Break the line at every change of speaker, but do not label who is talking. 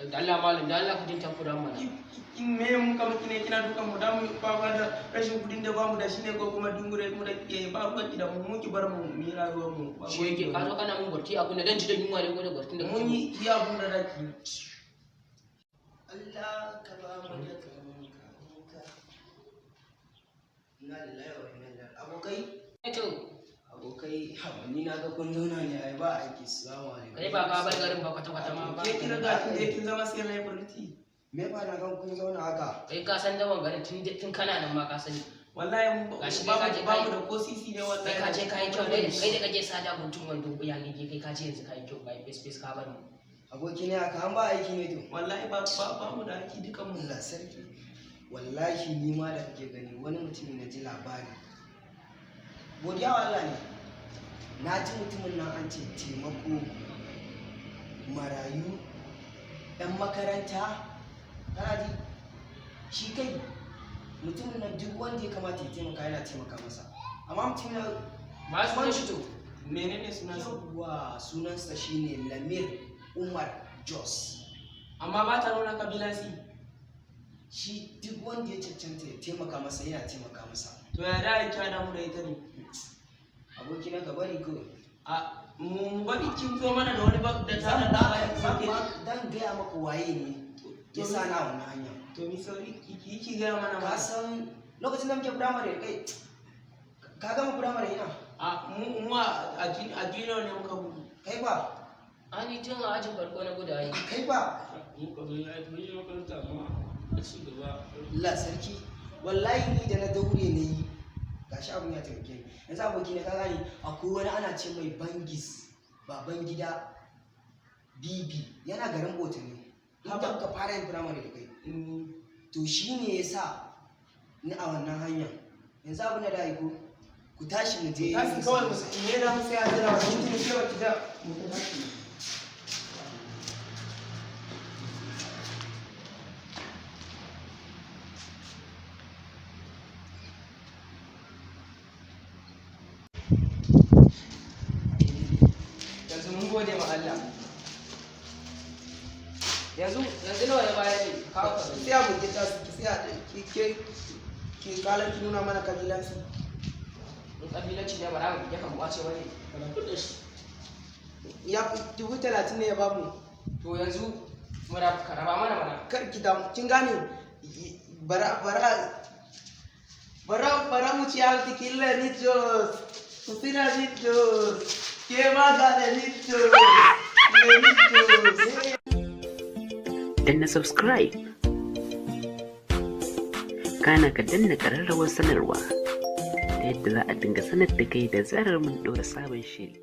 Da Allah malam, da Allah ku din takura mana.
In me mun kama kine kina dukan mu da mu ba da rashin kudin da bamu da shi ne ko kuma dungure mu da ke ba ruwan ki da mu, mu ki bar mu mu yi rayuwar mu. Ba
Shi yake ka zo kana mun gwarti a kunne dan ji da yunwa ne ko da gwartin da kake
mun
mun.
yi iya abun da zaki.
Allah ka ba mu da kanka. Inna lillahi wa inna ilaihi. Abokai,
To,
abokai, haba ni na ga kun zauna ne ai ba aiki. Assalamu alaikum.
kai ba ka bar garin ba kwata kwata ma ba.
Ke kin riga kin je kin zama celebrity.
Me ba na ga kun zauna haka?
Kai ka san dawan garin tun kana nan ma ka sani.
Wallahi mu
Gashi
ba
kai ka je
mu ba
kai-
mu da ko sisi ne wallahi.
Kai ka ce kayi kyau ne, kai da kake sada guntun wando ya gige kai ka ce yanzu kayi kyau kai face face ka bar mu.
Aboki ne haka an ba aiki ne to.
Wallahi ba mu da aiki dukan mu.
Allah sarki. Wallahi ni ma da kake gani wani mutum na ji labari. Godiya wa Allah ne. Na ji mutumin nan an ce taimako marayu 'yan makaranta, kana ji, shi kai mutumin nan duk wanda ya kamata ya taimaka yana taimaka masa, amma mutumin nan
Ma su shi to.
Menene sunan su?
Yawwa, sunansa shine Lamir Umar Jos.
Amma ba ta nuna kabilansi.
Shi duk wanda ya cancanta ya taimaka masa yana taimaka masa.
To ya da ya kyada mu da ita ne?
Aboki na, ka bari kawai.
A mu bari kin zo mana da wani ba da ta
Zan
da
ba dan gaya maka waye ne ya sa na wannan hanya.
To mi sauri ki gaya mana
Ka
ma.
san lokacin da muke firamare, kai ka gama firamare ina?
A mu a junior ne muka gudu.
Kai ba?
Ani tun a ajin farko na gudu ai.
Kai ba?
Mu ka zo ya mun yi makaranta amma a ci gaba.
Allah sarki, wallahi ni da na daure na yi gashi abun ya taimake ni. Yanzu aboki na, ka gane, akwai wani ana ce mai Bangis baban gida Bibi, yana garin Bota ne inda muka fara yin firamare da kai. To shi ne ya sa ni a wannan hanya. Yanzu abin da da ko ku tashi mu je.
Tashi kawai mu ne da mu sai a jira wani mutum ke wa kida mu tashi. Yanzu mun gode ma Allah.
Yanzu nawa ya bayar ne? Kawo ka gani.
Sai abu ki ta ki sai a ki ke ki kala ki nuna mana kabilansu.
In kabilanci ne ba za mu yakan kwace wani.
Ya fi 30,000 ne ya bamu.
To yanzu mura ka raba mana mana.
Kar ki damu, kin gane, bara bara bara bara mu ci alti killa ni jos kusina ni jos ke ma ga da ni jos le ni jos.
Danna subscribe, kana ka danna ƙararrawar sanarwa ta yadda za a dinga sanar da kai da zarar mun ɗora sabon shiri.